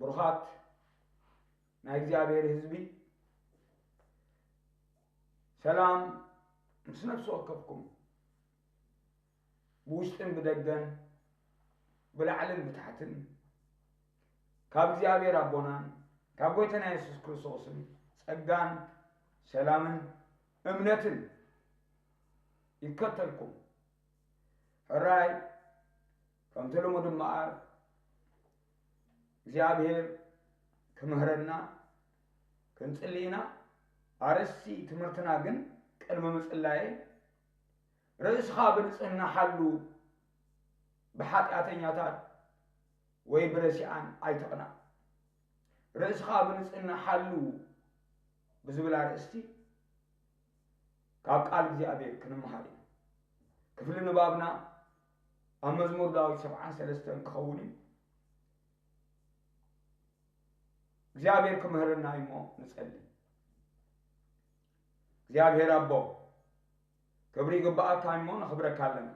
ብሩኻት ናይ እግዚኣብሔር ህዝቢ፣ ሰላም ምስ ነፍሲ ወከፍኩም። ብውሽጥን ብደገን፣ ብላዕልን ብታሕትን፣ ካብ እግዚኣብሔር ኣቦናን ካብ ጎይታና የሱስ ክርስቶስን ጸጋን ሰላምን እምነትን ይከተልኩም። ሕራይ፣ ከምቲ ልሙድ እምበኣር፣ እግዚኣብሔር ክምህረና ክንጽሊ ኢና። ኣርእስቲ ትምህርትና ግን፣ ቅድሚ ምጽላየይ፣ ርእስኻ ብንጽህና ሓሉ፣ ብሓጢኣተኛታት ወይ ብረሲኣን ኣይትቕናእ። ርእስኻ ብንጽህና ሓሉ ብዝብል ኣርእስቲ ካብ ቃል እግዚኣብሔር ክንመሃር ኢና። ክፍሊ ንባብና ኣብ መዝሙር ዳዊት ሰብዓን ሰለስተን ክኸውን እዩ። እግዚኣብሔር ክምህረና እዩ እሞ ንጸሊ። እግዚኣብሔር ኣቦ፣ ክብሪ ይግብኣካ እሞ ነኽብረካ ኣለና።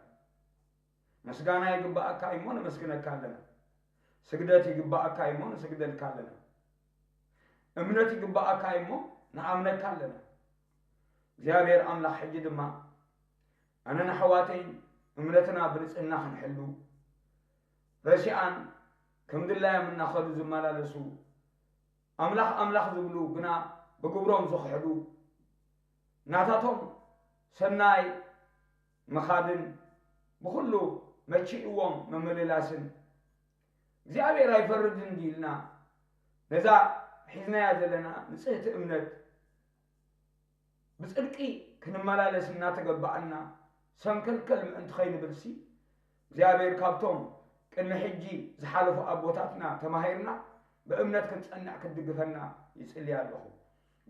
ምስጋና ይግብኣካ እሞ ነመስግነካ ኣለና። ስግደት ይግብኣካ እሞ ንስግደልካ ኣለና። እምነት ይግብኣካ እሞ ንኣምነካ ኣለና። እግዚኣብሔር ኣምላኽ፣ ሕጂ ድማ ኣነን ኣሕዋተይን እምነትና ብንጽህና ክንሕሉ፣ ረሲኣን ከም ድላዮም እናኸዱ ዝመላለሱ፣ ኣምላኽ ኣምላኽ ዝብሉ ግና ብግብሮም ዝኽሕዱ፣ ናታቶም ሰናይ ምኻድን ብኹሉ መቺእዎም ምምልላስን፣ እግዚኣብሔር ኣይፈርድን ድዩ ኢልና ነዛ ሒዝናያ ዘለና ንጽህቲ እምነት ብጽድቂ ክንመላለስ እናተገባኣና፣ ሰንከልከል ምእንቲ ኸይንብልሲ፣ እግዚኣብሔር ካብቶም ቅድሚ ሕጂ ዝሓለፉ ኣቦታትና ተማሂርና፣ ብእምነት ክንጸንዕ ክትድግፈና ይጽሊ ኣለኹ።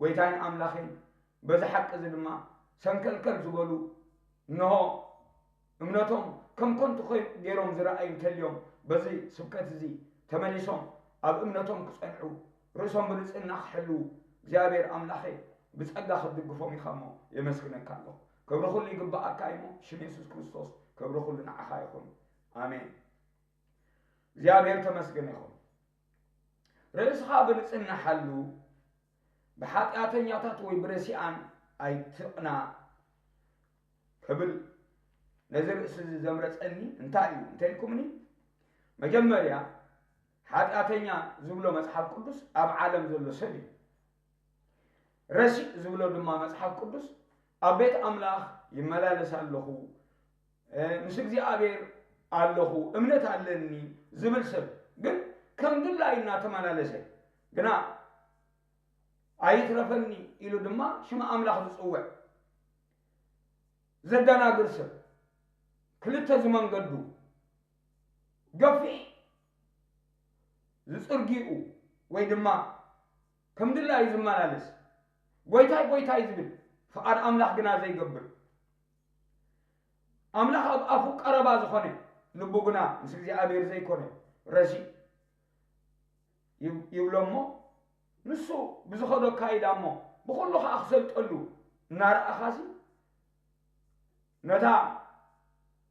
ጎይታይን ኣምላኸይን፣ በዚ ሓቂ እዚ ድማ ሰንከልከል ዝበሉ፣ እንሆ፣ እምነቶም ከም ከንቱ ኾይ-፣ ገይሮም ዝረኣዩ እንተልዮም፣ በዚ ስብከት እዚ ተመሊሶም ኣብ እምነቶም ክጸንዑ፣ ርእሶም ብንጽህና ክሕልዉ፣ እግዚኣብሔር ኣምላኸይ ብጸጋ ክትድግፎም ኢኻ እሞ የመስግነካ ኣለኹ። ክብሪ ኩሉ ይግብኣካ እዩ እሞ፣ ሽም የሱስ ክርስቶስ ክብሪ ኩሉ ንዓኻ ይኹን። ኣሜን። እግዚኣብሔር ተመስገን ይኹን። ርእስኻ ብንጽህና ሓሉ፣ ብሓጢኣተኛታት ወይ ብረሲኣን ኣይትቕናእ ክብል ነዚ ርእሲ እዚ ዘምረጸኒ እንታይ እዩ እንተልኩምኒ፣ መጀመርያ ሓጢኣተኛ ዝብሎ መጽሓፍ ቅዱስ ኣብ ዓለም ዘሎ ሰብ እዩ። ረሲእ ዝብሎ ድማ መጽሓፍ ቅዱስ ኣብ ቤት ኣምላኽ ይመላለስ ኣለኹ፣ እ፣ ምስ እግዚኣብሔር ኣለኹ፣ እምነት ኣለኒ ዝብል ሰብ ግን ከም ድላዩ እናተመላለሰ ግና ኣይትረፈኒ ኢሉ ድማ ሽም ኣምላኽ ዝጽውዕ ዘደናግር ሰብ፣ ክልተ ዝመንገዱ ገፊሕ ዝጽርጊኡ ወይ ድማ ከም ድላዩ ዝመላለስ፣ ጎይታይ ጎይታይ ዝብል ፍቓድ ኣምላኽ ግና ዘይገብር፣ ኣምላኽ ኣብ ኣፉ ቀረባ ዝኾነ ልቡ ግና ምስ እግዚኣብሔር ዘይኮነ ረሲእ ይብ-፣ ይብሎ እሞ፣ ንሱ ብዝኸዶ ኣካይዳ እሞ ብኹሉ ኸዓ ክሰልጠሉ እናረኣኻሲ፣ ነታ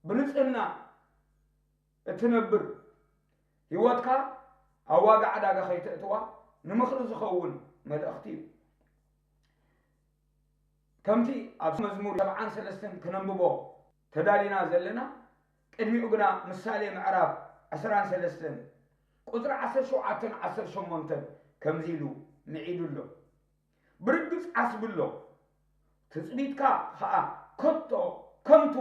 ብንጽህና እትነብር ህይወትካ ኣብ ዋጋ ዕዳጋ ከይተእትዋ ንምኽሪ ዝኸውን መልእኽቲ እዩ። ከምቲ ኣብ መዝሙር ሰብዓን ሰለስተን ክነንብቦ ተዳሊና ዘለና፣ ቅድሚኡ ግና ምሳሌ ምዕራፍ ዕስራን ሰለስተን ቁጽሪ ዓሰርተ ሸውዓተን ዓሰርተ ሸሞንተን ከምዚ ኢሉ ምዒዱ ኣሎ። ብርግጽ ዓስቢ ኣሎ፣ ትጽቢትካ ኸኣ ከቶ ከንቱ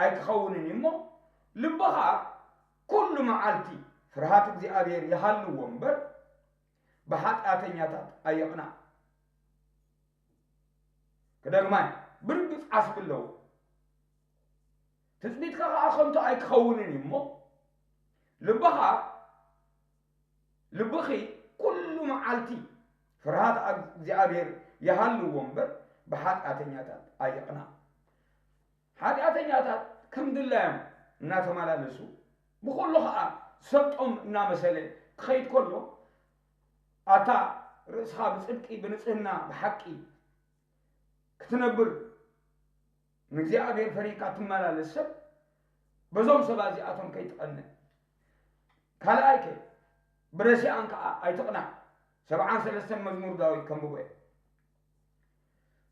ኣይክኸውንን እዩ እሞ፣ ልብኻ ኩሉ መዓልቲ ፍርሃት እግዚኣብሔር ይሃልዎ እምበር፣ ብሓጢኣተኛታት ኣይቕናእ። ክደግማ እየ፣ ብርግጽ ዓስቢ ኣለዎ፣ ትጽቢትካ ኸኣ ከንቱ ኣይክኸውንን እዩ እሞ፣ ልብኻ፣ ልብኺ ኩሉ መዓልቲ ፍርሃት እግዚኣብሔር ይሃልዎ እምበር፣ ብሓጢኣተኛታት ኣይቕናእ። ሓጢኣተኛታት ከም ድላዮም እናተመላለሱ፣ ብኹሉ ኸኣ ሰብጦም እናመሰለ ክኸይድ ከሎ፣ ኣታ ርእስኻ ብጽድቂ፣ ብንጽህና፣ ብሓቂ ክትነብር ንእግዚኣብሔር ፈሪህካ ትመላለስ ሰብ፣ በዞም ሰባት እዚኣቶም ከይትቐንእ። ካልኣይ ከ፣ ብረሲኣን ከዓ ኣይትቕናዕ። ሰብዓን ሰለስተን መዝሙር ዳዊት ከንብቦ እየ።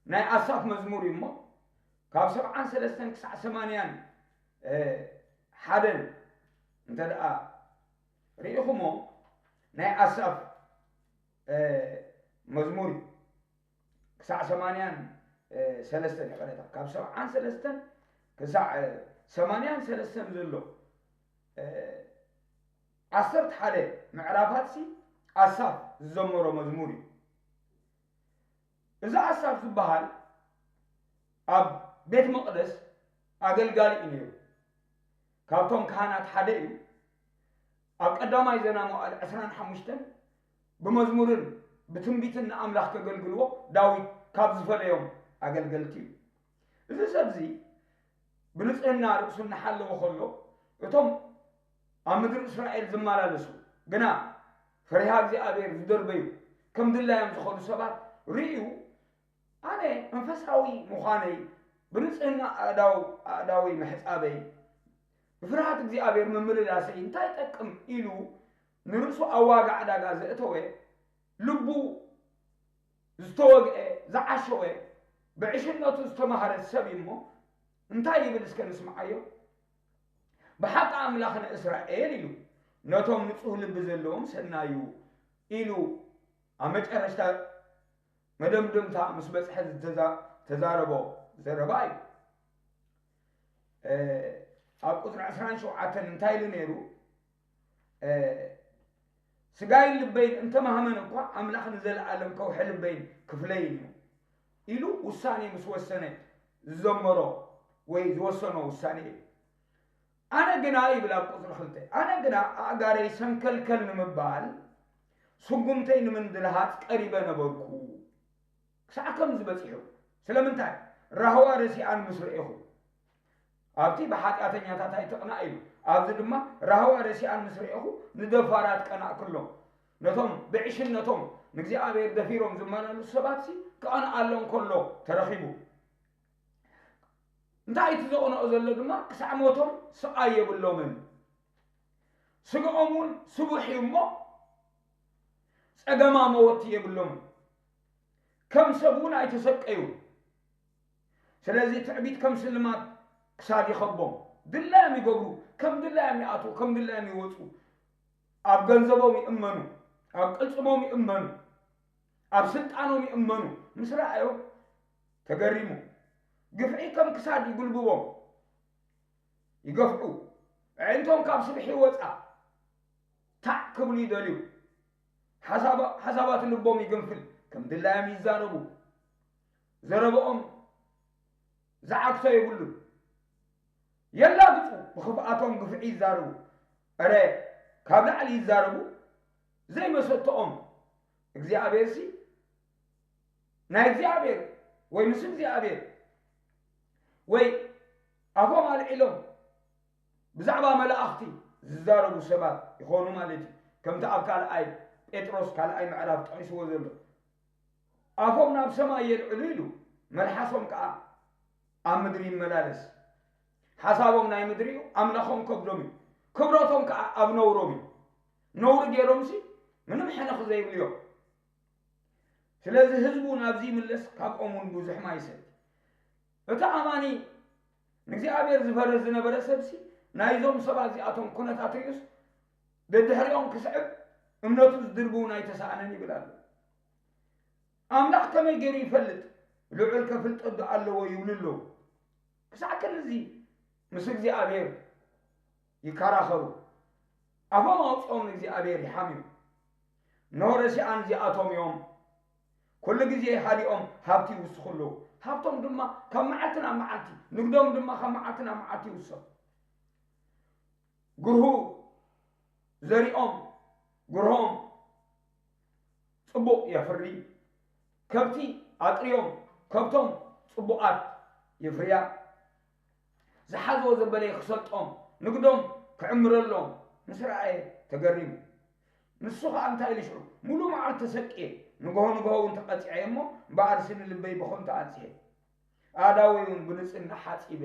ናይ ኣሳፍ መዝሙር እዩ እሞ፣ ካብ ሰብዓን ሰለስተን ክሳዕ ሰማንያን ሓደን እንተ ደኣ ርኢኹሞ፣ ናይ ኣሳፍ መዝሙር እዩ። ክሳዕ ሰማንያን ሰለስተን፣ ይቕረታ፣ ካብ ሰብዓን ሰለስተን ክሳዕ ሰማንያን ሰለስተን ዘሎ ዓሰርተ ሓደ ምዕራፋትሲ ኣሳፍ ዝዘመሮ መዝሙር እዩ። እዚ ኣሳፍ ዝበሃል ኣብ ቤት መቕደስ ኣገልጋሊ እዩ ነይሩ። ካብቶም ካህናት ሓደ እዩ። ኣብ ቀዳማይ ዜና መዋዕል ዕስራን ሓሙሽተን ብመዝሙርን ብትንቢትን ንኣምላኽ ከገልግልዎ ዳዊት ካብ ዝፈለዮም ኣገልገልቲ እዩ። እዚ ሰብዚ ብንጽህና ርእሱ እናሓለወ ከሎ፣ እቶም ኣብ ምድሪ እስራኤል ዝመላለሱ ግና ፈሪሃ እግዚኣብሔር ዝደርበዩ፣ ከም ድላዮም ዝኸዱ ሰባት ርእዩ፣ ኣነ መንፈሳዊ ምዃነይ፣ ብንጽህና ኣእዳው-፣ ኣእዳወይ ምሕጻበይ፣ ብፍርሃት እግዚኣብሔር ምምልላሰይ እንታይ ይጠቅም ኢሉ ንርእሱ ኣብ ዋጋ ዕዳጋ ዘእተወ፣ ልቡ ዝተወግአ፣ ዝዓሸወ፣ ብዕሽነቱ ዝተማህረ ሰብ እዩ እሞ፣ እንታይ ይብል እስከ ንስምዓዮ። ብሓቂ ኣምላኽ ንእስራኤል ኢሉ፣ ነቶም ንጹህ ልቢ ዘለዎም ሰናዩ ኢሉ ኣብ መጨረሽታ መደምደምታ ምስ በጽሐ ዝተዛ-፣ ተዛረቦ ዘረባ እዩ። እ፣ ኣብ ቁጽሪ ዕስራን ሸውዓተን እንታይ ኢሉ ነይሩ? እ፣ "ስጋይን ልበይን እንተማህመን እኳ፣ ኣምላኽ ንዘለኣለም ከውሒ ልበይን ክፍለይን እዩ" ኢሉ ውሳኔ ምስ ወሰነ ዝዘመሮ ወይ ዝወሰኖ ውሳኔ እዩ። "ኣነ ግና" ይብል ኣብ ቁጽሪ ክልተ፣ "ኣነ ግና ኣእጋረይ ሰንከልከል ንምባል፣ ስጉምተይ ንምንድልሃጽ ቀሪበ ነበርኩ" ክሳዕ ከምዚ በጺሑ። ስለምንታይ? ራህዋ ረሲኣን ምስ ረኤኹ። ኣብቲ ብሓጢኣተኛታት ኣይትቕናእ ኢሉ። ኣብዚ ድማ ራህዋ ረሲኣን ምስ ረኤኹ ንደፋራት ቀናእኩሎም። ነቶም ብዕሽነቶም ንእግዚኣብሔር ደፊሮም ዝመላለሱ ሰባትሲ ክቐንኣሎም ከሎ ተረኺቡ። እንታይ እቲ ዘቕንኦ ዘሎ ድማ ክሳዕ ሞቶም ስቓይ የብሎምን። ስግኦም እውን ስቡሕ እዩ እሞ ጸገማ መወቲ የብሎምን። ከም ሰብ እውን ኣይተሰቀዩ። ስለዚ ትዕቢት ከም ስልማት ክሳድ ይኸቦም። ድላዮም ይገብሩ፣ ከም ድላዮም ይኣትዉ፣ ከም ድላዮም ይወጹ። ኣብ ገንዘቦም ይእመኑ፣ ኣብ ቅልጽሞም ይእመኑ፣ ኣብ ስልጣኖም ይእመኑ። ምስ ረኣዮም ተገሪሙ። ግፍዒ ከም ክሳድ ይጉልብቦም፣ ይገፍዑ። ኣዒንቶም ካብ ስብሒ ይወጻ፣ ታዕ ክብሉ ይደልዩ። ሓሳባ-፣ ሓሳባት ልቦም ይግንፍል፣ ከም ድላዮም ይዛረቡ። ዘረብኦም ዝዓግቶ የብሉን። የላግጹ፣ ብኽፍኣቶም ግፍዒ ይዛረቡ። እረ፣ ካብ ላዕሊ ይዛረቡ፣ ዘይመሰተኦም። እግዚኣብሔርሲ፣ ናይ እግዚኣብሔር ወይ ምስ እግዚኣብሔር ወይ ኣፎም ኣልዒሎም ብዛዕባ መላእኽቲ ዝዛረቡ ሰባት ይኾኑ ማለት እዩ። ከምቲ ኣብ ካልኣይ ጴጥሮስ ካልኣይ ምዕራፍ ጠቒስዎ ዘሎ፣ "ኣፎም ናብ ሰማይ የልዕሉ" ኢሉ፣ "መልሓሶም ከኣ ኣብ ምድሪ ይመላለስ። ሓሳቦም ናይ ምድሪ እዩ፣ ኣምላኾም ከብዶም እዩ፣ ክብረቶም ከኣ ኣብ ነውሮም እዩ። ነውሪ ገይሮምሲ ምንም ሕነኽ ዘይብሉ እዮም። ስለዚ ህዝቡ ናብዚ ይምለስ፣ ካብኦም እውን ብዙሕ ማይ ይሰቲ።" እቲ ኣማኒ ንእግዚኣብሔር ዝፈርህ ዝነበረ ሰብሲ ናይዞም ሰባት እዚኣቶም ኩነታት ርእዩስ ደድሕሪኦም ክስዕብ እምነቱ ዝድርብውን ኣይተሳእነን ይብል ኣሎ። ኣምላኽ ከመይ ገይሩ ይፈልጥ? ልዑል ከ ፍልጠት ዶ ኣለዎ ይብሉ ኣለዉ። ክሳዕ ክንድዚ ምስ እግዚኣብሔር ይከራኸሩ። ኣፎም ኣውጺኦም ንእግዚኣብሔር ይሓምዩ። እንሆ ረሲኣን እዚኣቶም እዮም። ኩሉ ግዜ ሃዲኦም ሃብቲ ይውስኹ ኣለዉ። ሃብቶም ድማ ካብ መዓልቲ ናብ መዓልቲ፣ ንግዶም ድማ ካብ መዓልቲ ናብ መዓልቲ ይውሰኽ። ግርሁ ዘሪኦም፣ ግርሆም ጽቡቕ የፍሪ። ከብቲ ኣጥርዮም፣ ከብቶም ጽቡቓት የፍርያ። ዝሓዝዎ ዘበለ ክሰልጦም፣ ንግዶም ክዕምረሎም ምስ ረኣየ ተገሪሙ። ንሱ ኸኣ እንታይ ኢሉ ሽዑ? "ሙሉእ መዓልቲ ተሰቅየ፣ ንግሆ ንግሆ እውን ተቐጺዐ እሞ፣ እምበኣርሲ ንልበይ ብኸንቱ ኣንጺሐ፣ ኣእዳወይ እውን ብንጽህና ሓጺበ።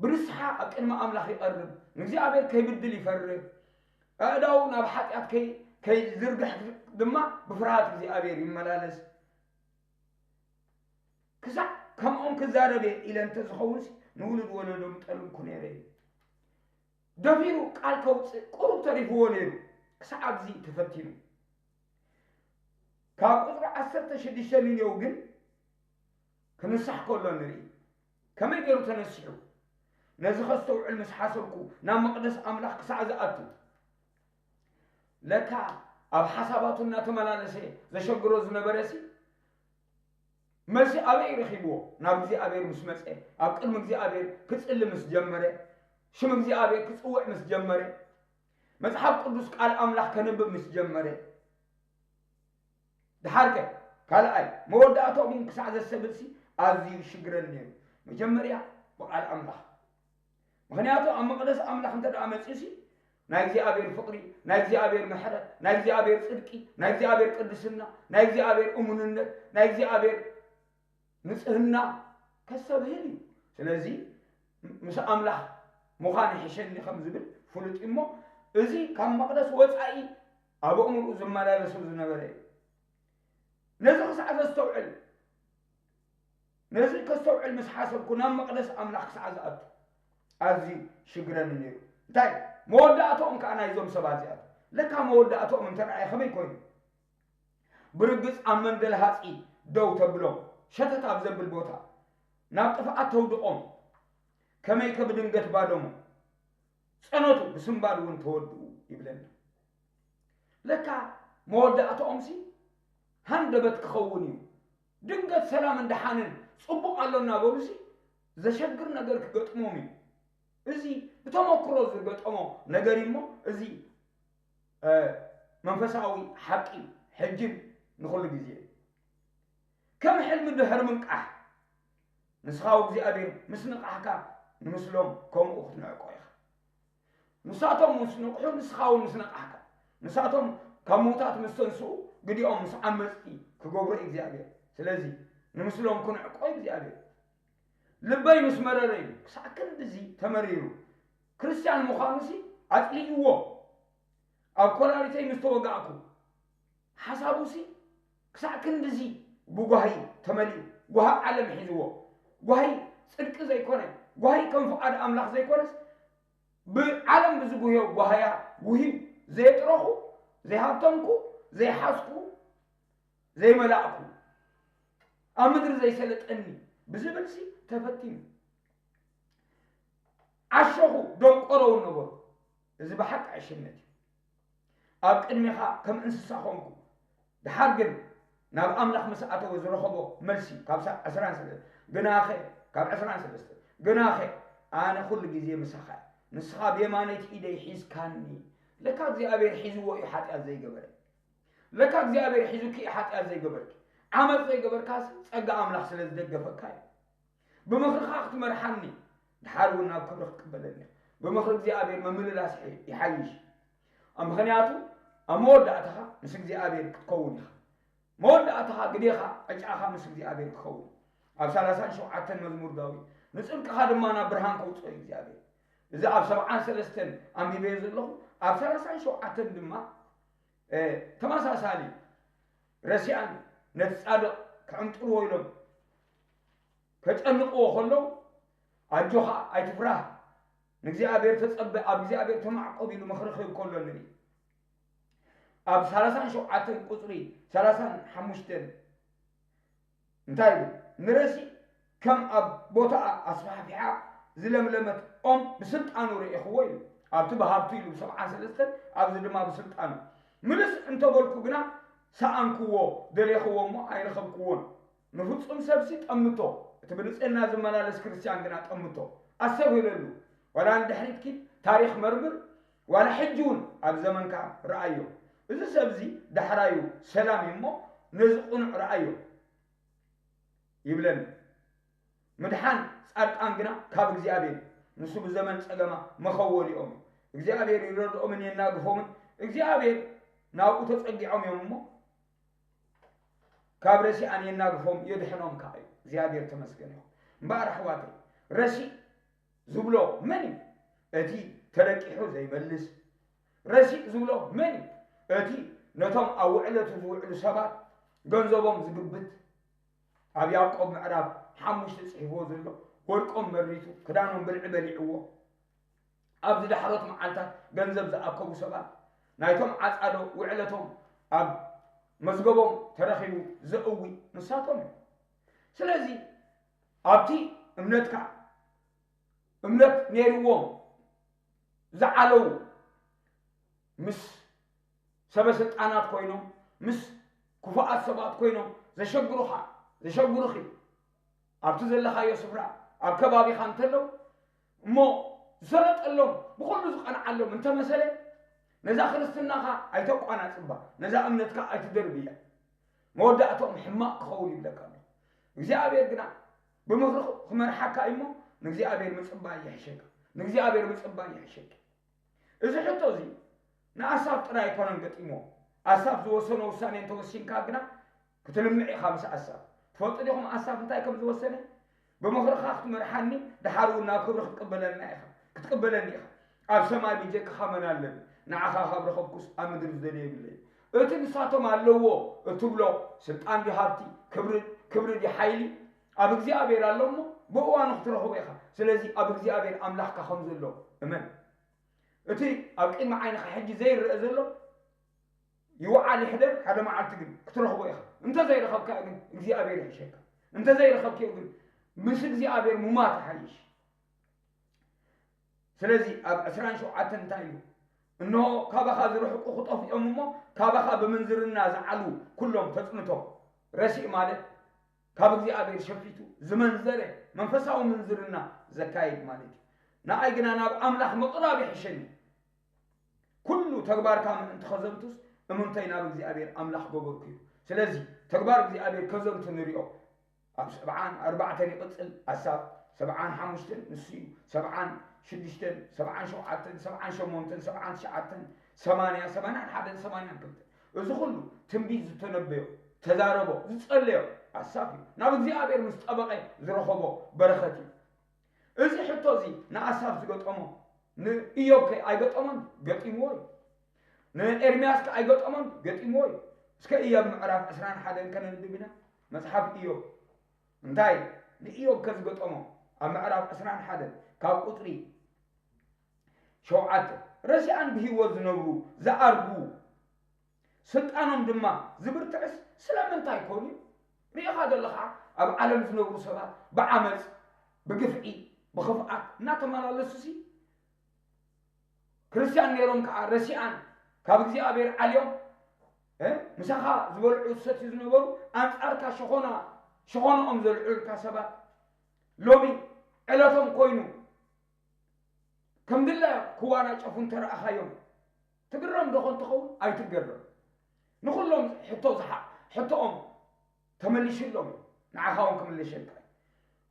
ብንስሓ ኣብ ቅድሚ ኣምላኽ ይቐርብ፣ ንእግዚኣብሔር ከይብድል ይፈርህ፣ ኣእዳዉ ናብ ሓጢኣት ከይ-፣ ከይዝርግሕ ድማ ብፍርሃት እግዚኣብሔር ይመላለስ። ክሳዕ ከምኦም ክዛረብ እየ ኢለ እንተዝኸውንሲ፣ ንውሉድ ወለዶ ምጠልምኩ ነይረ እዩ። ደፊሩ ቃል ከውፅእ ቁሩብ ተሪፍዎ ነይሩ። ክሳዕ ኣብዚ ተፈቲኑ። ካብ ቁፅሪ ዓሰርተ ሽዱሽተ ንኔው ግን ክንሳሕ ከሎ ንርኢ። ከመይ ገይሩ ተነሲሑ? ነዚ ከስተውዕል ምስ ሓሰብኩ፣ ናብ መቕደስ ኣምላኽ ክሳዕ ዝኣቱ፣ ለካ ኣብ ሓሳባቱ እናተመላለሰ ዘሸግሮ ዝነበረሲ፣ መልሲ ኣበይ ረኺብዎ? ናብ እግዚኣብሔር ምስ መጸ፣ ኣብ ቅድሚ እግዚኣብሔር ክጽሊ ምስ ጀመረ፣ ሽም እግዚኣብሔር ክጽውዕ ምስ ጀመረ፣ መጽሓፍ ቅዱስ ቃል ኣምላኽ ከንብብ ምስ ጀመረ፣ ደሓርከ ካልኣይ መወዳእታኦም ክሳዕ ዘሰብልሲ ኣዝዩ ይሽግረኒ ነይሩ። መጀመርያ ብቃል ኣምላኽ። ምኽንያቱ ኣብ መቕደስ ኣምላኽ እንተ ደኣ መጺኡሲ፣ ናይ እግዚኣብሔር ፍቕሪ፣ ናይ እግዚኣብሔር ምሕረት፣ ናይ እግዚኣብሔር ጽድቂ፣ ናይ እግዚኣብሔር ቅድስና፣ ናይ እግዚኣብሔር እሙንነት፣ ናይ እግዚኣብሔር ንጽህና ከስተብህል እዩ። ስለዚ ምስ ኣምላኽ ምዃን ይሕሸኒ ከም ዝብል ፍሉጥ እዩ እሞ፣ እዚ ካብ መቕደስ ወጻኢ ኣብ ኣእምርኡ ዝመላለሱ ዝነበረ እዩ። ነዚ ክሳዕ ዘስተውዕል፣ ነዚ ከስተውዕል ምስ ሓሰብኩ፣ ናብ መቕደስ ኣምላኽ ክሳዕ ዝኣቱ ኣዝዩ ሽግረኒ ነይሩ። እንታይ መወዳእታኦም ከኣ ናይዞም ሰባት እዚኣቶም? ለካ መወዳእታኦም እንተ ረኣየ ከመይ ኮይኑ? ብርግጽ ኣብ መንደል ሃጺ ደው ተብሎም፣ ሸተት ኣብ ዘብል ቦታ፣ ናብ ጥፍኣት ተውድቖም፣ ከመይከ ብድንገት ባዶሞ፣ ጸነቱ ብስንባድ እውን ተወድኡ ይብለና። ለካ መወዳእታኦምሲ ሃንደበት ክኸውን እዩ። ድንገት ሰላምን ደሓንን ጽቡቕ ኣሎ እናበሉሲ ዘሸግር ነገር ክገጥሞም እዩ። እዚ ብተመክሮ ዝገጠሞ ነገር እዩ እሞ፣ እዚ እ፣ መንፈሳዊ ሓቂ እዩ፣ ሕጅን ንኹሉ ግዜ። ከም ሕልሚ ድሕሪ ምንቃሕ፣ ንስኻ ብእግዚኣብሔር ምስ ነቓሕካ፣ ንምስሎም ከምኡ ክትንዕቆ ኢኻ። ንሳቶም ምስ ነቕሑ፣ ንስኻ እውን ምስ ነቓሕካ፣ ንሳቶም ካብ ምዉታት ምስ ተንስኡ፣ ግዲኦም ምስ ዓመጽቲ ክገብሮ እዩ እግዚኣብሔር። ስለዚ፣ ንምስሎም ክንዕቆ እዩ እግዚኣብሔር። ልበይ ምስ መረረ እዩ፣ ክሳዕ ክንድዚ ተመሪሩ። ክርስትያን ምዃኑሲ ኣጽሊእዎ። ኣብ ኮላሊተይ ምስ ተወጋእኩ፣ ሓሳቡሲ ክሳዕ ክንድዚ ብጓሂ ተመሊኡ፣ ጓሂ ዓለም ሒዝዎ። ጓሂ ጽድቂ ዘይኮነ፣ ጓሂ ከም ፍቓድ ኣምላኽ ዘይኮነስ፣ ብዓለም ብዝጉህዮ ጓህያ ጉህዩ ዘየጥረኹ፣ ዘይሃብተምኩ፣ ዘይሓዝኩ፣ ዘይመላእኩ፣ ኣብ ምድሪ ዘይሰለጠኒ ብዝብልሲ ተፈቲኑ። ዓሸኹ፣ ደንቆሮ እውን ነበሩ። እዚ ብሓቂ ዕሽነት እዩ። ኣብ ቅድሜኻ ከም እንስሳ ኾንኩ። ደሓር ግን ናብ ኣምላኽ ምስ ኣተወ ዝረኸቦ መልሲ ካብ ሳ-፣ ዕስራን ሰለስተ፣ ግናኸ፣ ካብ ዕስራን ሰለስተ፣ ግናኸ ኣነ ኩሉ ግዜ ምሳኻ እየ። ንስኻ ብየማነይቲ ኢደይ ሒዝካኒ። ለካ እግዚኣብሔር ሒዝዎ እዩ ሓጢኣት ዘይገበረ። ለካ እግዚኣብሔር ሒዙኪ እዩ ሓጢኣት ዘይገበርኪ። ዓመፅ ዘይገበርካስ ጸጋ ኣምላኽ ስለ ዝደገፈካ እዩ። ብምኽርኻ ክትመርሓኒ፣ ድሓር እውን ናብ ክብሪ ክትቅበለኒ። ብምኽሪ እግዚኣብሔር ምምልላስ ይሐ-፣ ይሓይሽ። ኣብ ምኽንያቱ ኣብ መወዳእታኻ ምስ እግዚኣብሔር ክትከውን ኢኻ። መወዳእታኻ ግዴኻ ዕጫኻ ምስ እግዚኣብሔር ክኸውን። ኣብ ሰላሳን ሸውዓተን መዝሙር ዳዊት፣ "ንጽድቅኻ ድማ ናብ ብርሃን ከውጽኦ እዩ እግዚኣብሔር." እዚ ኣብ ሰብዓን ሰለስተን ኣንቢበዮ ዘለኹ፣ ኣብ ሰላሳን ሸውዓተን ድማ፣ እ፣ ተመሳሳሊ ረሲኣን ነቲ ጻድቕ ክዕምጥርዎ ኢሎም ከጨንቕዎ ከለዉ፣ "ኣጆኻ ኣይትፍራህ፣ ንእግዚኣብሔር ተጸበ፣ ኣብ እግዚኣብሔር ተማዕቆብ" ኢሉ ምኽሪ ክህብ ከሎ ንርኢ። ኣብ ሰላሳን ሸውዓተን ቁጽሪ ሰላሳን ሓሙሽተን እንታይ ይብል? "ንረሲእ ከም ኣብ ቦታኣ ኣስፋሕፊሓ ዝለምለመት ኦም ብስልጣኑ ርኢኽዎ" ኢሉ። ኣብቲ ብሃብቱ ኢሉ ብሰብዓን ሰለስተን፣ ኣብዚ ድማ ብስልጣኑ። "ምልስ እንተበልኩ ግና ሰኣንክዎ፣ ደሌኽዎ እሞ ኣይረኸብክዎን። ንፍጹም ሰብሲ ጠምቶ፣ እቲ ብንጽህና ዝመላለስ ክርስትያን ግና ጠምቶ። ኣስተብህለሉ፣ ዋላ ንድሕሪት ኪድ፣ ታሪኽ መርምር፣ ዋላ ሕጂ እውን ኣብ ዘመንካ ረኣዮ። እዚ ሰብዚ ዳሕራዩ ሰላም እዩ እሞ ነዚ ቅኑዕ ረኣዮ" ይብለኒ። ምድሓን ጻድቃን ግና ካብ እግዚኣብሔር፣ ንሱ ብዘመን ጸገማ መኸወሊኦም እዩ። እግዚኣብሔር ይረድኦምን የናግፎምን፣ እግዚኣብሔር ናብኡ ተጸጊዖም እዮም እሞ፣ ካብ ረሲኣን የናግፎም የድሕኖም ከኣ እዩ። እግዚኣብሔር ተመስገን ይኹን። እምበኣር ኣሕዋተይ፣ ረሲእ ዝብሎ መን እዩ? እቲ ተለቂሑ ዘይመልስ፣ ረሲእ ዝብሎ መን እዩ? እቲ ነቶም ኣብ ውዕለቱ ዝውዕሉ ሰባት ገንዘቦም ዝግብት፣ ኣብ ያዕቆብ ምዕራፍ ሓሙሽተ ጽሒፍዎ ዘሎ፣ ወርቆም መሪቱ፣ ክዳኖም ብልዒ በሊዕዎ፣ ኣብ ዝዳሕሮት መዓልታት ገንዘብ ዝኣከቡ ሰባት፣ ናይቶም ዓጻዶ ውዕለቶም ኣብ መዝገቦም ተረኺቡ ዘእዊ ንሳቶም እዮም። ስለዚ ኣብቲ እምነትካ፣ እምነት ነይርዎም ዝዓለዉ፣ ምስ ሰበ ስልጣናት ኮይኖም፣ ምስ ክፉኣት ሰባት ኮይኖም ዘሸግሩኻ፣ ዘሸግሩኺ፣ ኣብቲ ዘለኻዮ ስፍራ፣ ኣብ ከባቢኻ እንተለዉ፣ እሞ ዝሰለጠሎም፣ ብኹሉ ዝቐንዓሎም እንተመሰለ፣ ነዛ ክርስትናኻ ኣይተቋናጽባ፣ ነዛ እምነትካ ኣይትደርብያ። መወዳእቶም ሕማቕ ክኸውን ይብለካ ኣሎ። እግዚኣብሔር ግና ብምኽሪ ክመርሓካ እዩ እሞ፣ ንእግዚኣብሔር ምጽባይ ይሕሸካ። ንእግዚኣብሔር ምጽባይ ይሕሸኪ። እዚ ሕቶ እዚ ንኣሳፍ ጥራይ ኣይኮነን ገጢሞ። ኣሳፍ ዝወሰኖ ውሳኔ እንተወሲንካ ግና ክትልምዕ ኢኻ ምስ ኣሳፍ። ትፈልጡ ዲኹም ኣሳፍ እንታይ ከም ዝወሰነ? "ብምኽርኻ ክትመርሓኒ፣ ደሓር እውን ናብ ክብሪ ክትቅበለና ኢኻ፣ ክትቅበለኒ ኢኻ። ኣብ ሰማይ ብጀክኻ መን ኣለኒ? ንዓኻ ካብ ረኸብኩስ ኣብ ምድሪ ዝደልዮ የብለይ።" እቲ ንሳቶም ኣለዎ እትብሎ ስልጣን ድዩ ሃብቲ፣ ክብሪ፣ ክብሪ ድዩ ሓይሊ፣ ኣብ እግዚኣብሔር ኣሎ እሞ ብእዋኑ ክትረኽቦ ኢኻ። ስለዚ ኣብ እግዚኣብሔር ኣምላኽካ ከም ዘሎ እመን። እቲ ኣብ ቅድሚ ዓይንኻ ሕጂ ዘይረአ ዘሎ ይውዓል ይሕደር፣ ሓደ መዓልቲ ግን ክትረኽቦ ኢኻ። እንተዘይረኸብካዮ ግን እግዚኣብሔር ይሕሸካ። እንተዘይረኸብክዮ ግን ምስ እግዚኣብሔር ምሟት ይሓይሽ። ስለዚ ኣብ ዕስራን ሸውዓተን እንታይ ኢሉ? "እንሆ ካባኻ ዝርሕቁ ክጠፍኡ እዮም እሞ፣ ካባኻ ብምንዝርና ዝዓልዉ ኩሎም ተጽንቶም።" ረሲእ ማለት ካብ እግዚኣብሔር ሸፊቱ ዝመንዘረ፣ መንፈሳዊ ምንዝርና ዘካይድ ማለት እዩ። "ንኣይ ግና ናብ ኣምላኽ ምቕራብ ይሕሸኒ። ኩሉ ተግባርካ ምእንቲ ኸዘንቱስ እምንተይ ናብ እግዚኣብሔር ኣምላኽ ገበርኩ" እዩ። ስለዚ ተግባር እግዚኣብሔር ከዘንቱ ንሪኦ። ኣብ ሰብዓን ኣርባዕተን ይቕጽል ኣሳፍ፣ ሰብዓን ሓሙሽተን ንሱ እዩ፣ ሰብዓን ሽዱሽተን፣ ሰብዓን ሸውዓተን፣ ሰብዓን ሸሞንተን፣ ሰብዓን ትሽዓተን፣ ሰማንያ፣ ሰማንያን ሓደን፣ ሰማንያን ክልተን። እዚ ኹሉ ትንቢት ዝተነበዮ፣ ተዛረቦ፣ ዝጸለዮ ኣሳፍ እዩ። ናብ እግዚኣብሔር ምስ ጠበቐ ዝረኸቦ በረኸት እዩ። እዚ ሕቶ እዚ ንኣሳፍ ዝገጠሞ ንኢዮብ ከ ኣይገጠሞን? ገጢምዎ እዩ። ንኤርምያስ ከ ኣይገጠሞን? ገጢምዎ እዩ። እስከ ኢዮብ ምዕራፍ ዕስራን ሓደን ከነንብብ ኢና። መጽሓፍ ኢዮብ እንታይ ንኢዮብ ከ ዝገጠሞ? ኣብ ምዕራፍ ዕስራን ሓደን ካብ ቁጽሪ ሸውዓተ፣ "ረሲኣን ብህይወት ዝነብሩ፣ ዝኣርጉ፣ ስልጣኖም ድማ ዝብርትዕስ ስለምንታይ ኮን እዩ?" ርኢኻ ዘለኻ ኣብ ዓለም ዝነብሩ ሰባት ብዓመጽ፣ ብግፍዒ፣ ብኽፍኣት እናተመላለሱሲ ክርስትያን ነይሮም ከዓ ረሲኣን ካብ እግዚኣብሔር ዓልዮም፣ እ፣ ምሳኻ ዝበልዑ ዝሰትዩ ዝነበሩ ኣንጻርካ ሸኾና፣ ሸኾናኦም ዘልዑልካ ሰባት ሎሚ ዕለቶም ኮይኑ ከም ድላዮም ክዋናጨፉ እንተረኣኻዮም ትግረም ዶ ኾን ትኸውን? ኣይትገረም። ንኹሎም ሕቶ ዝሓ-፣ ሕቶኦም ተመሊሽሎም እዩ። ንዓኻ እውን ክምልሸልካ እዩ።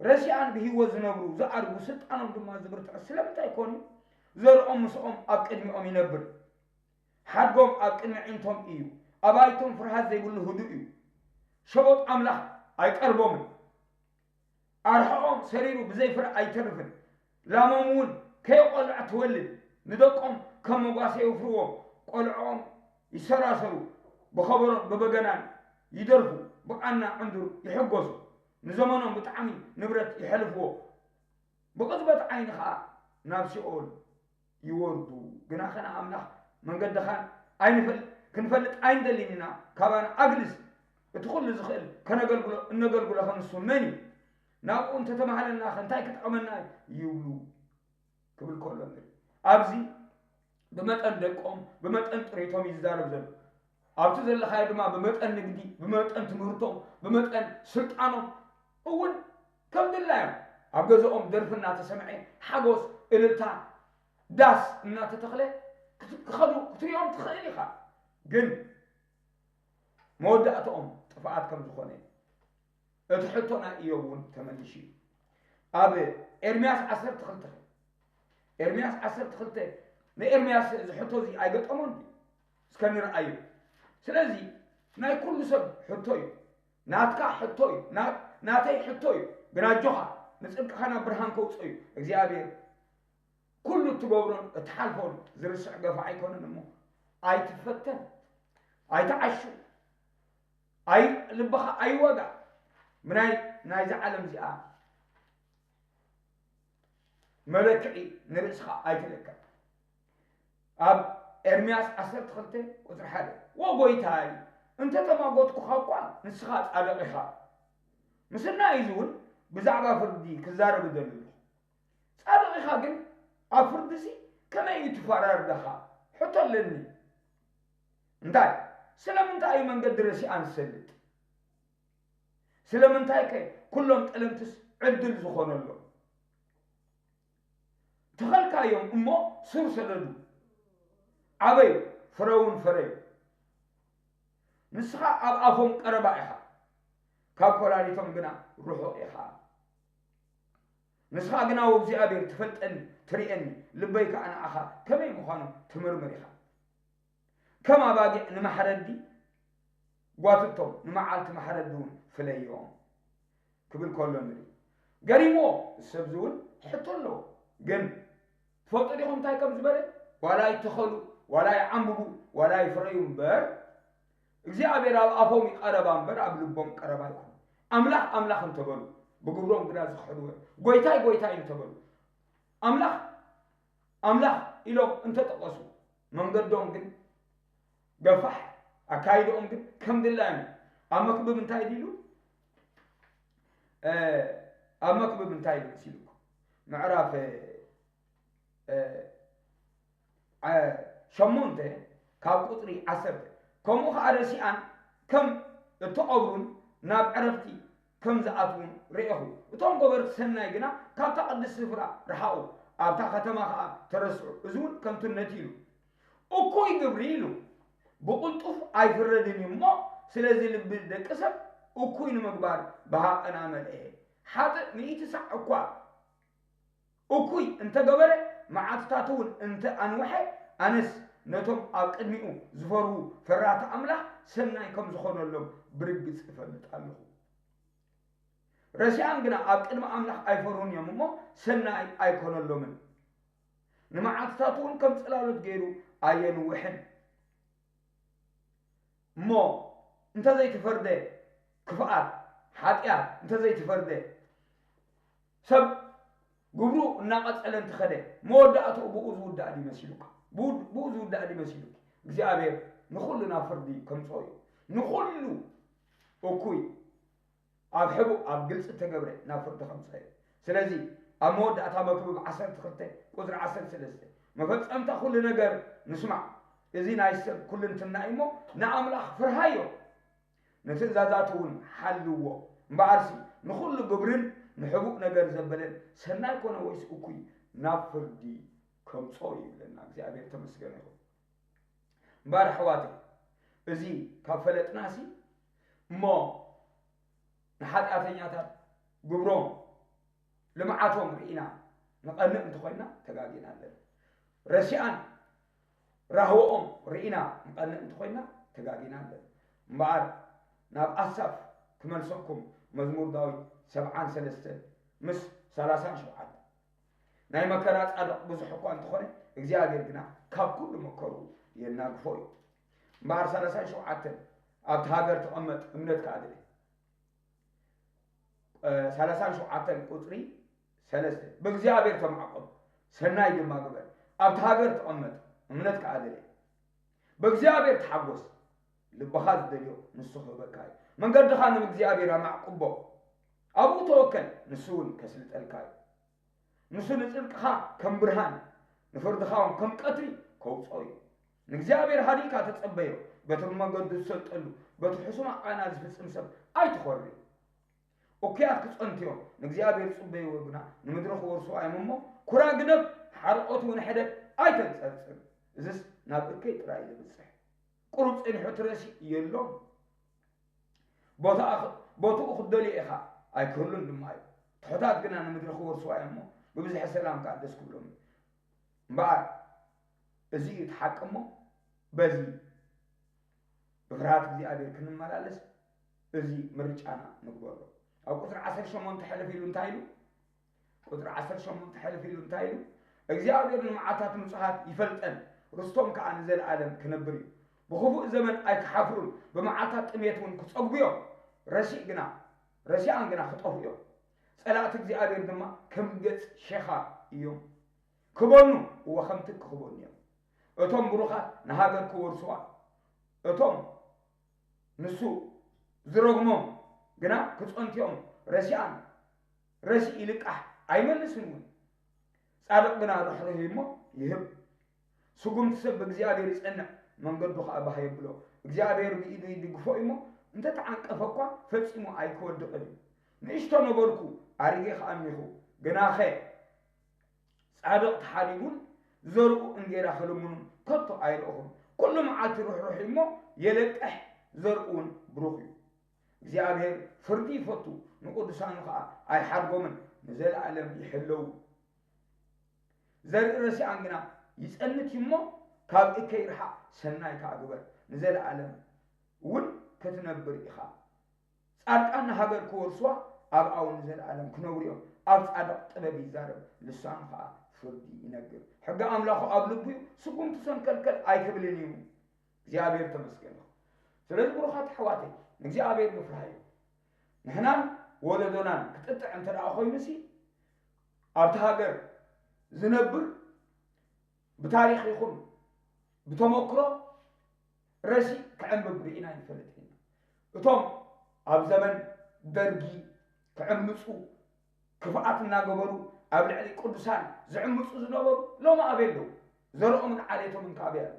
ረሲኣን ብህይወት ዝነብሩ፣ ዝኣርጉ፣ ስልጣኖም ድማ ዝብርትዑ ስለምንታይ ኮን እዩ? ዘርኦም ምስኦም ኣብ ቅድሚኦም ይነብር። ሓድጎም ኣብ ቅድሚ ኣዒንቶም እዩ። ኣባይቶም ፍርሃት ዘይብሉ ህዱእ እዩ። ሸቦጥ ኣምላኽ ኣይቀርቦምን። ኣርሕኦም ሰሪሩ ብዘይ ፍረ ኣይተርፍን። ላሞም እውን ከየቖልዐ ትወልድ። ንደቆም ከም መጓሰ የውፍርዎም። ቆልዖም ይሰራሰሩ፣ ብኸበሮን ብበገናን ይደርፉ፣ ብቓና ዕንዱር ይሕጎሱ። ንዘመኖም ብጣዕሚ ንብረት የሕልፍዎ። ብቕጽበት ዓይኒ ኸኣ ናብ ሲኦል ይወርዱ። ግናኸ ንኣምላኽ መንገድኻን ኣይንፈል-፣ ክንፈልጥ ኣይንደልን ኢና። ካባና ኣግልስ፣ እቲ ኹሉ ዝኽእል ከነገልግሎ፣ እነገልግሎ ኸ ንሱ መን እዩ? ናብኡ እንተተማህለናኸ እንታይ ክጠቕመና እዩ? ይብሉ ክብል ከሎ ንርኢ። ኣብዚ ብመጠን ደቆም፣ ብመጠን ጥሪቶም እዩ ዝዛረብ ዘሎ። ኣብቲ ዘለኻዮ ድማ ብመጠን ንግዲ፣ ብመጠን ትምህርቶም፣ ብመጠን ስልጣኖም እውን ከም ድላዮም ኣብ ገዛኦም ደርፊ እናተሰምዐ፣ ሓጎስ፣ እልልታ፣ ዳስ እናተተኽለ ክት-፣ ክኸዱ ክትሪኦም ትኽእል ኢኻ። ግን መወዳእታኦም ጥፍኣት ከም ዝኾነ እዩ። እቲ ሕቶ ናይ ኢዮብ እውን ተመሊሹ እዩ። ኣብ ኤርምያስ ዓሰርተ ክልተ፣ ኤርምያስ ዓሰርተ ክልተ ንኤርምያስ እዚ ሕቶ እዚ ኣይገጠሞን ድዩ? እስከ ንርኣዮ። ስለዚ ናይ ኩሉ ሰብ ሕቶ እዩ። ናትካ ሕቶ እዩ። ና-፣ ናተይ ሕቶ እዩ። ግን ኣጆኻ፣ ንጽድቅኻ ናብ ብርሃን ከውጽኦ እዩ እግዚኣብሔር። ኩሉ እትገብሮን እትሓልፎን ዝርስዕ ገፋ ኣይኮነን እሞ ኣይትፈተን፣ ኣይትዓሹ፣ ኣይ ልብኻ ኣይወጋ። ብናይ ናይዚ ዓለም እዚኣ መለክዒ ንርእስኻ ኣይትለክዕ። ኣብ ኤርምያስ ዓሰርተ ክልተ ቁጽሪ ሓደ፣ "ወ ጎይታይ፣ እንተ ተማጎትኩኻ እኳ ንስኻ ጻድቕ ኢኻ። ምስናይ እዚ እውን ብዛዕባ ፍርዲ ክዛረብ እደሊ ኣለኹ። ጻድቕ ኢኻ ግን ኣብ ፍርድሲ ከመይ እዩ ትፈራርደኻ? ሕቶ ኣለኒ። እንታይ? ስለምንታይ እዩ መንገዲ ረሲኣን ዝሰልጥ? ስለምንታይ ከ ኩሎም ጠለምትስ ዕድል ዝኾነሎም? ተኸልካዮም እሞ ሱር ሰደዱ፣ ዓበዩ፣ ፍረ እውን ፈረዩ። ንስኻ ኣብ ኣፎም ቀረባ ኢኻ፣ ካብ ኮላሊቶም ግና ርሑቕ ኢኻ። ንስኻ ግና ወእግዚኣብሔር ትፈልጠኒ፣ ትርእየኒ፣ ልበይ ከኣ ንዓኻ ከመይ ምዃኑ ትምርምር ኢኻ። ከም ኣባጊዕ ንማሕረዲ ጓትቶም፣ ንመዓልቲ ማሕረዲ እውን ፍለዮም" ክብል ከሎ ንርኢ። ገሪምዎ፣ እዚ ሰብ እዚ እውን ሕቶ ኣለዎ። ግን ትፈልጡ ዲኹም እንታይ ከም ዝበለ? "ዋላ ይተኸሉ፣ ዋላ ይዓንብቡ፣ ዋላ ይፍረዩ እምበር፣ እግዚኣብሔር ኣብ ኣፎም ይቐረባ እምበር ኣብ ልቦም ቀረባ ኣይኮኑ። ኣምላኽ ኣምላኽ እንተበሉ፣ ብግብሮም ግና ዝኽሕድዎ፣ ጎይታይ ጎይታይ እንተበሉ፣ ኣምላኽ ኣምላኽ ኢሎም እንተጠቐሱ፣ መንገዶም ግን ገፋሕ፣ ኣካይድኦም ግን ከም ድላዮም እዩ። ኣብ መክብብ እንታይ ኢሉ? እ፣ ኣብ መክብብ እንታይ ኢሉ መሲልኩም? ምዕራፍ፣ እ፣ እ፣ ሸሞንተ ካብ ቁጽሪ ዓሰርተ፣ "ከምኡ ኸኣ ረሲኣን ከም እትቐብሩን ናብ ዕረፍቲ ከም ዝኣትዉን ርኤኹ። እቶም ገበርቲ ሰናይ ግና ካብታ ቅድስቲ ስፍራ ረሓቑ፣ ኣብታ ከተማ ኸኣ ተረስዑ። እዚ እውን ከንቱነት እዩ" ኢሉ። እኩይ ግብሪ ኢሉ ብቕልጡፍ ኣይፍረድን እዩ እሞ፣ ስለዚ ልቢ ደቂ ሰብ እኩይ ንምግባር ብሃቐና መልአ። ሓጥእ ሚእቲ ሳዕ እኳ እኩይ እንተገበረ፣ መዓልትታቱ እውን እንተ ኣንውሐ፣ ኣነስ ነቶም ኣብ ቅድሚኡ ዝፈርሁ ፈራህቲ ኣምላኽ ሰናይ ከም ዝኾነሎም ብርግጽ እፈልጥ ኣለኹ። ረሲኣን ግና ኣብ ቅድሚ ኣምላኽ ኣይፈርሁን እዮም እሞ፣ ሰናይ ኣይኮነሎምን። ንመዓልትታቱ እውን ከም ጽላሎት ገይሩ ኣየንውሕን። እሞ እንተዘይተፈርደ፣ ክፍኣት፣ ሓጢኣት እንተዘይተፈርደ፣ ሰብ ግብሩ እናቐጸለ እንተኸደ፣ መወዳእታኡ ብኡ ዝውዳእ ድዩ መሲሉካ? ብኡ፣ ብኡ ዝውዳእ ድዩ መሲሉኪ? እግዚኣብሔር ንኹሉ ናብ ፍርዲ ከምጽኦ እዩ። ንኹሉ እኩይ ኣብ ሕቡእ ኣብ ግልጺ እተገብረ ናብ ፍርዲ ከምጽኦ እዩ። ስለዚ ኣብ መወዳእታ መክብብ ዓሰርተ ክልተ ቁጽሪ ዓሰርተ ሰለስተ፣ "መፈጸምታ ኩሉ ነገር ንስማዕ። እዚ ናይ ሰብ ኩልንትና እዩ እሞ ንኣምላኽ ፍርሃዮ፣ ንትእዛዛቱ እውን ሓልዎ። እምበኣርሲ ንኹሉ ግብርን ንሕቡእ ነገር ዘበለን ሰናይ ኮነ ወይስ እኩይ ናብ ፍርዲ ከምጽኦ እዩ" ይብለና። እግዚኣብሔር ተመስገነ ይኹን። እምበኣር ኣሕዋተይ፣ እዚ ካብ ፈለጥናሲ እሞ ንሓጢኣተኛታት ግብሮም ልምዓቶም ርኢና ንቐንእ እንተኾይና ተጋጊና ኣለና። ረሲኣን ራህወኦም ርኢና ንቐንእ እንተኾይና ተጋጊና ኣለና። እምበኣር ናብ ኣሳፍ ክመልሰኩም፣ መዝሙር ዳዊት ሰብዓን ሰለስተን ምስ ሰላሳን ሸውዓተን፣ "ናይ መከራ ጻድቕ ብዙሕ እኳ እንተኾነ፣ እግዚኣብሔር ግና ካብ ኩሉ መከሩ የናግፎ እዩ" እምበኣር ሰላሳን ሸውዓተን፣ "ኣብቲ ሃገር ተቐመጥ፣ እምነትካ ኣድለ" እ፣ ሰላሳን ሸውዓተን ቁጽሪ ሰለስተ፣ "ብእግዚኣብሔር ተማዕቆብ፣ ሰናይ ድማ ግበር፣ ኣብቲ ሃገር ተቐመጥ፣ እምነትካ ኣድለ። ብእግዚኣብሔር ተሓጎስ፣ ልብኻ ዝደልዮ ንሱ ክህበካ እዩ። መንገድኻ ንእግዚኣብሔር ኣማዕቁቦ፣ ኣብኡ ተወከል፣ ንሱ እውን ከስልጠልካ እዩ። ንሱ ንጽድቅኻ ከም ብርሃን፣ ንፍርድኻ እውን ከም ቀትሪ ከውጽኦ እዩ። ንእግዚኣብሔር ሃዲእካ ተጸበዮ፣ በቲ ብመንገዱ ዝሰልጠሉ፣ በቲ ሕሱም ኣቓና ዝፍጽም ሰብ ኣይትኾሪ። እኩያት ክጸንቱ እዮም፣ ንእግዚኣብሔር ጽበይዎ ግና ንምድሪ ክወርስዋ እዮም እሞ፣ ኩራ ግደፍ፣ ሓርቖት እውን ሕደግ፣ ኣይተንጸርጽር። እዝስ ናብ እከይ ጥራይ እዩ ዘብጽሕ። ቁሩብ ጸኒሑ ትረሲ የሎን። ቦታኣ ኽ-፣ ቦትኡ ክትደልዮ ኢኻ፣ ኣይክህሉን ድማ እዩ። ትሑታት ግና ንምድሪ ክወርስዋ እዮም እሞ፣ ብብዝሒ ሰላም ከኣ ደስ ክብሎም እዩ። እምበኣር፣ እዚ እዩ እቲ ሓቂ እሞ፣ በዚ ብፍርሃት እግዚኣብሔር ክንመላለስ፣ እዚ ምርጫና ንግበሮ። ኣብ ቁጽሪ ዓሰርተ ሸሞንተ ሕልፍ ኢሉ እንታይ ኢሉ? ቁጽሪ ዓሰርተ ሸሞንተ ሕልፍ ኢሉ እንታይ ኢሉ? እግዚኣብሔር ንመዓልታት ንጹሃት ይፈልጠን፣ ርስቶም ከኣ ንዘለኣለም ክነብር እዩ። ብኽፉእ ዘመን ኣይክሓፍሩን፣ ብመዓልታት ጥሜት እውን ክጸግቡ እዮም። ረሲእ ግና ረሲኣን ግና ክጠፍኡ እዮም። ጸላእቲ እግዚኣብሔር ድማ ከም ገጽ ሸኻ እዮም። ክበኑ፣ እወ፣ ከም ትኪ ክበኑ እዮም። እቶም ብሩኻት ንሃገር ክወርሱዋ፣ እቶም ንሱ ዝረግሞም ግና ክጸንቱ እዮም። ረሲኣን ረሲእ ይልቃሕ ኣይመልስን እውን። ጻድቕ ግና ርሕሩህ እዩ እሞ ይህብ። ስጉምቲ ሰብ ብእግዚኣብሔር ይጸንዕ፣ መንገዱ ኸኣ ባህ የብሎ። እግዚኣብሔር ብኢዱ ይድግፎ እዩ እሞ፣ እንተ ተዓንቀፈ እኳ ፈጺሙ ኣይክወድቕን እዩ። ንእሽቶ ነበርኩ፣ ኣሪገ ኸኣ እኒኹ፣ ግናኸ ጻድቕ ተሓዲጉን ዘርኡ እንጌራ ክልምኑን ከቶ ኣይረእኹን። ኩሉ መዓልቲ ርሕሩሕ እዩ እሞ የለቅሕ፣ ዘርኡ እውን ብሩኽ እዩ። እግዚኣብሔር ፍርዲ ይፈቱ፣ ንቅዱሳኑ ኸኣ ኣይሓድጎምን፣ ንዘለኣለም ይሕለዉ። ዘርኢ ረሲኣን ግና ይጸንት እዩ እሞ፣ ካብ እከይ ርሓቕ፣ ሰናይ ከኣ ግበር፣ ንዘለኣለም እውን ክትነብር ኢኻ። ጻድቃን ንሃገር ክወርሱዋ፣ ኣብኣ እውን ንዘለኣለም ክነብሩ እዮም። ኣብ ጻድቕ ጥበብ ይዛረብ፣ ልሳኑ ኸኣ ፍርዲ ይነግር። ሕጊ ኣምላኹ ኣብ ልቡ እዩ፣ ስጉምቱ ሰንከልከል ኣይክብልን እዩ። እግዚኣብሔር ተመስገን ይኹን። ስለዚ ብሩኻት ኣሕዋተይ፣ ንእግዚኣብሔር ምፍራህ እዩ። ንሕናን ወለዶናን ክጥጥዕ እንተ ደኣ ኮይኑሲ፣ ኣብቲ ሃገር ዝነብር ብታሪኽ ይኹን ብተመክሮ ረሲእ ክዕምብብ ርኢና ይንፈልጥ ኢና። እቶም ኣብ ዘመን ደርጊ ክዕምጹ፣ ክፍኣት እናገበሩ ኣብ ልዕሊ ቅዱሳን ዝዕምጹ ዝነበሩ ሎሚ ኣበይ ኣለዉ? ዘርኦምን ዓሌቶምን ከ ኣበይ ኣለዉ?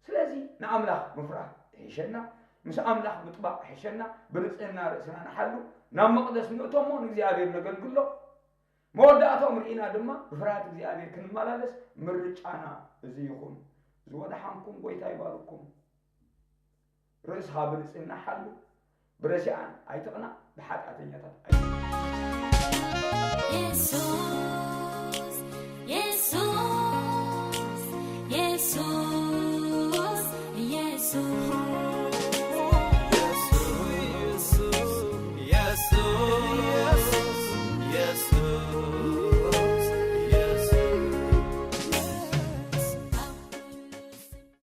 ስለዚ ንኣምላኽ ምፍራህ ይሕሸና፣ ምስ ኣምላኽ ምጥባቕ ይሕሸና፣ ብንጽህና ርእስና ንሓሉ፣ ናብ መቕደስ ንእቶ እሞ ንእግዚኣብሔር ነገልግሎ። መወዳእታኦም ርኢና ድማ ብፍርሃት እግዚኣብሔር ክንመላለስ ምርጫና እዚ ይኹን። ዝወደሓንኩም ጎይታ ይባርኩም። ርእስኻ ብንጽህና ሓሉ፣ ብረሲኣን ኣይትቕናእ፣ ብሓጢኣተኛታት ኣይትቕናእ።